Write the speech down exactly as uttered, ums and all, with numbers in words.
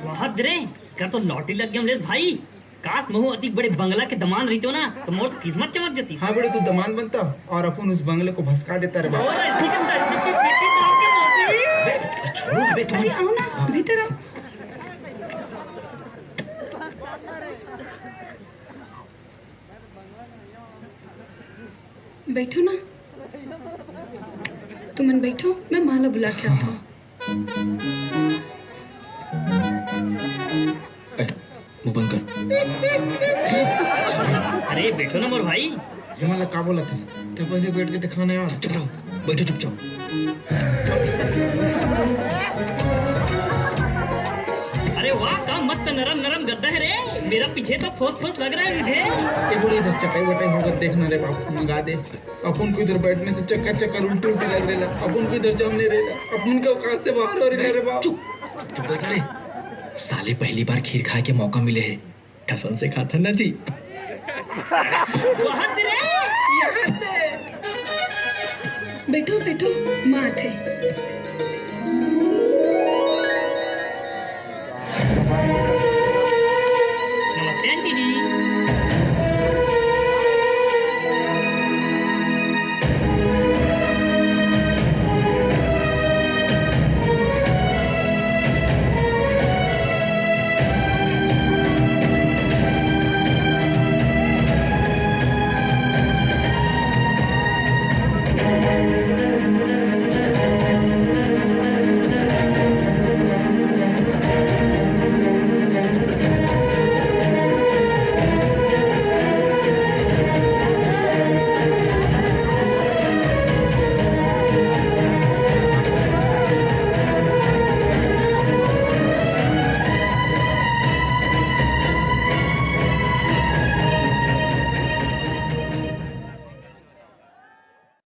वाह रे, कर तो लॉटरी लग गया अमलेश भाई। काश महू अतिक बड़े बंगला के दमान रहितो ना, तो मोर तो किस्मत चमक जाती। हाँ बेटे, तू दमान बनता और अपन उस बंगले को भसका देता रे बाबा। और ऐसी के तैसी की बेटी से आपके मौसी। अबे, छोड़ो अबे तुम। अरे आओ ना, भीतर आओ। बैठो ना, तुमन बैठो, मैं माँ ला बुला के आथव। ए, मुंह बंद कर। अरे बैठो ना मोर भाई। ये वाला का बोला था? तो पहले बैठ के दिखाना यार। चुप रहो, बैठो चुपचाप। अरे वाह, का मस्त नरम नरम गद्दा है रे। मेरा पीछे तो फोस फोस लग रहा है मुझे। ए बोले इधर चटाई वटाई होकर देखना रे बाप, मंगा दे। अपन को इधर बैठने से चक्कर चक्कर उल्टी उल्टी लग रहा है। अपन को इधर जम नहीं रहा। अपन के औकात से बाहर हो रहा है रे बाप। चुप, चुप बैठ रे। साले पहली बार खीर खाए के मौका मिले है। कसम से खाता ना जी। बहुत रे। बैठो बैठो, माँ थे।